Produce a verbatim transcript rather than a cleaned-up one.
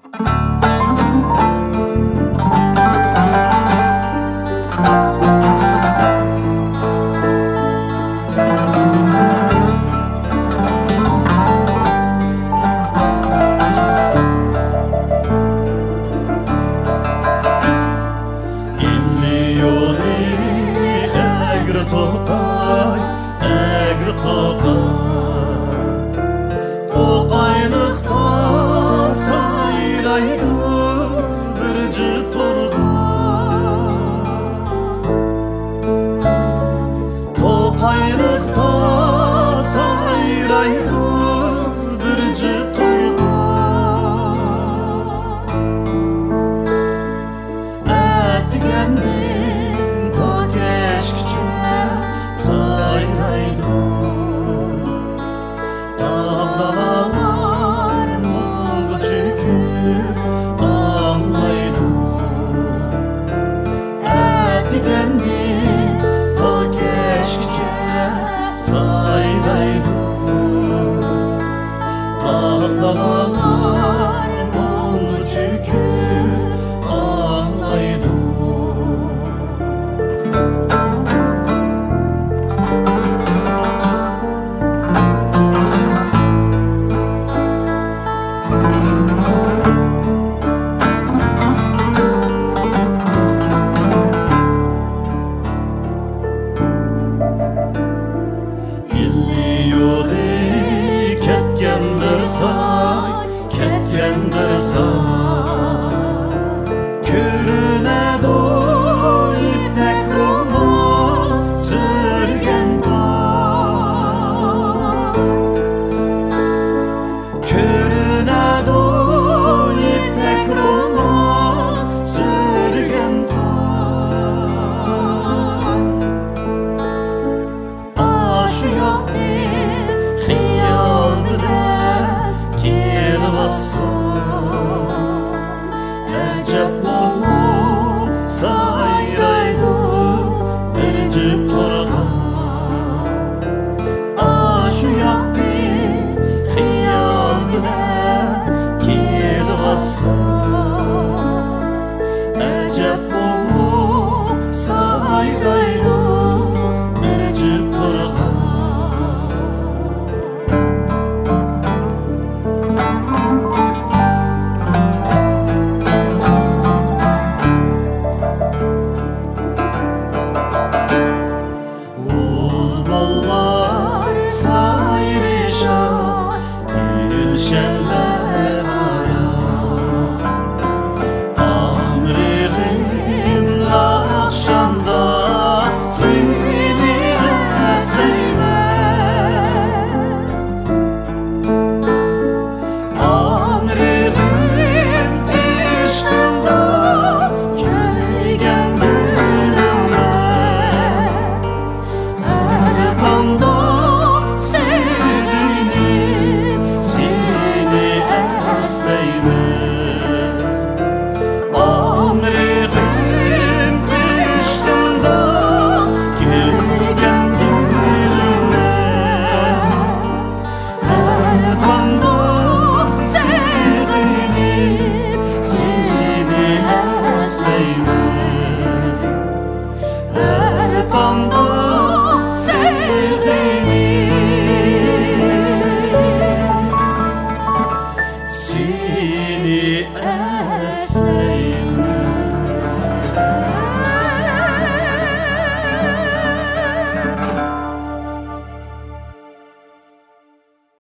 ئىلى يولى ئەگرى توقاي، ئەگرى توقاي. توقايلىقتا سايرايدۇ بىر جۈپ تورغاي. توقايلىقتا سايرايدۇ بىر جۈپ تورغاي. ئەتىگەندىن تا كەچكىچە سايرايدۇ. تاغ-دالالار مۇڭغا چۆكۈپ ئاڭلايدۇ. ئەتىگەندىن تا كەچكىچە سايرايدۇ. تاغ-دالالار مۇڭغا چۆكۈپ ئاڭلايدۇ. ئىلى يولى كەتكەندۇر ساي، كەتكەندۇر ساي. كۆرۈنەدۇ يىپەك رومال سۈرگەن تاي. كۆرۈنەدۇ يىپەك رومال سۈرگەن تاي. ئاشۇ ياقتىن خىيال بىلەن كېلىۋاتسام، ئەجەب مۇڭلۇق سايرايدۇ بىر جۈپ تورغاي. ئاشۇ ياقتىن خىيال بىلەن كېلىۋاتسام، ئەجەب مۇڭلۇق سايرايدۇ بىر جۈپ تورغاي. بۇلبۇللار سايرىشار گۈلشەنلەر ئارا، ئامرېغىم ناخشامدا سېنى ئەسلەيمەن. ئامرېغىم ئىشقىمدا كۆيگەن گۈلۈڭدە، ھەر تاڭدا سېغىنىپ سېنى ئەسلەيمەن. ئامرېغىم ئىشقىمدا كۆيگەن گۈلۈڭدە، ھەر تاڭدا سېغىنىپ سېنى ئەسلەيمەن. ھەر تاڭدا سېغىنىپ سېنى